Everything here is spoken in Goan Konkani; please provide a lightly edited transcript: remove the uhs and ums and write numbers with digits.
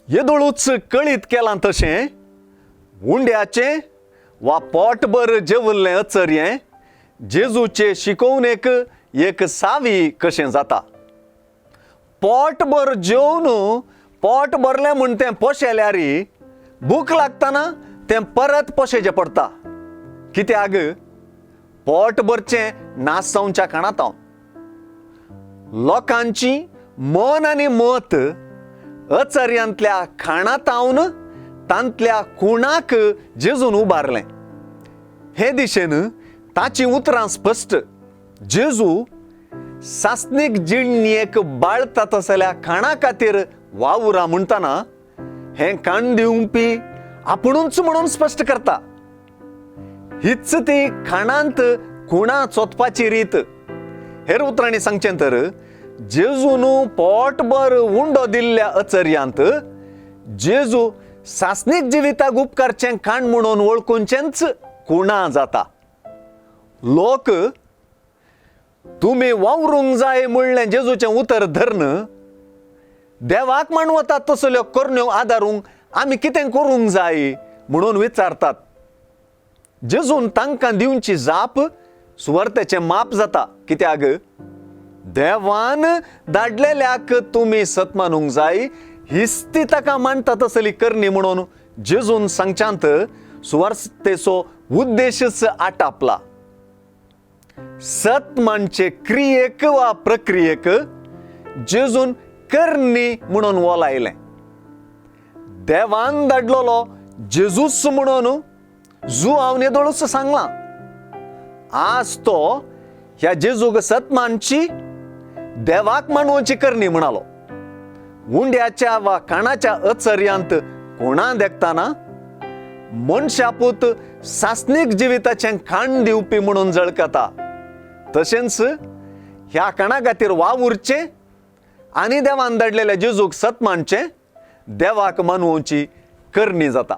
येदोळूच कळीत केलां तशें उंड्याचें वा पोटभर जेवल्लें अचर्यें जेजूचे शिकोवणेक एक सावी कशें जाता. पोटभर जेवन पोट भरलें म्हूण तें पोशेल्यार भूक लागतना तें परत पोशेचें पडटा. कित्याक पोट भरचें नासवच्या खाणांत लोकांची मन आनी मत अचर्यांतल्या खाणांत तांतल्या खुणाक जेजून उबारलें. हे दिशेन ताचीं उतरां स्पश्ट. जेजू सासणीक जिणेक बाळता तसल्या खाणा खातीर वावुरा म्हणटना हें खाण दिवपी आपुणूच म्हणून स्पश्ट करता. हीच ती खाणांत खुणा चोदपाची रीत. हेर उतरांनी सांगचें तर जेजून पोटभर उंडो दिल्ल्या अचर्यांत जेजू सासणीक जिविताक उपकारचें खाण म्हणून वळखुचेंच खुणा जाता. लोक तुमी वावरूंक जाय म्हणलें जेजूचें उतर धरून देवाक मानवतात तसल्यो करण्यो आदारूंक आमी कितें करूंक जाय म्हणून विचारतात. जेजून तांकां दिवची जाप सुवार्थेचें माप जाता. कित्याक देवान धाडलेल्याक तुमी सत मानूंक जाय हीच ती ताका मानता तसली करणी म्हणून जेजून सांगच्यांत सुवार्थेचो उद्देशच आटापला. सत मानचे क्रियेक वा प्रक्रियेक जेजून करणी म्हणून वोलायलें. देवान धाडलेलो जेजूच म्हणून जुआंव येदोळूच सांगलां. आज तो ह्या जेजूक सत मानची देवाक मानवची करणी म्हणालो. उंड्याच्या वा खाणाच्या अचर्यांत कोणा देखताना मनशापूत सासणीक जिविताचें खाण दिवपी म्हणून झळकता. तशेंच ह्या खाणा खातीर वावुरचें आनी देवान धाडलेल्या जेजूक सत मानचें देवाक मानवची करणी जाता.